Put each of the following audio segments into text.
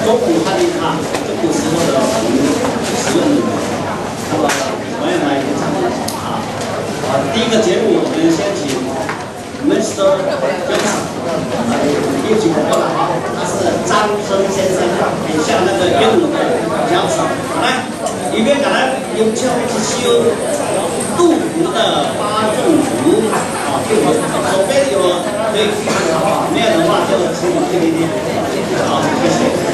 中古汉音哈，就古時候的我們使用的。那麼我也來演唱啊。啊，第一個節目我們先請 Mr. Johnson 一起過來啊，他是張生先生，很像那個英文的 Johnson。好來，預備共咱演唱一首杜甫的《八縱圖》啊，聽我手邊有可以參考啊，沒有的話就請我聽一聽。好，謝謝。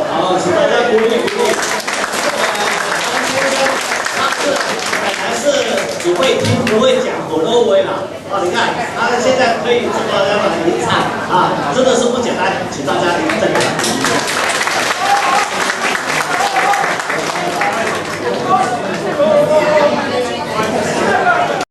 好，請大家鼓勵鼓勵。張先生，他是本來是只會聽不會講普通話啦。哦，你看他現在可以這麼樣來吟唱啊，真的是不簡單，請大家再給他鼓勵。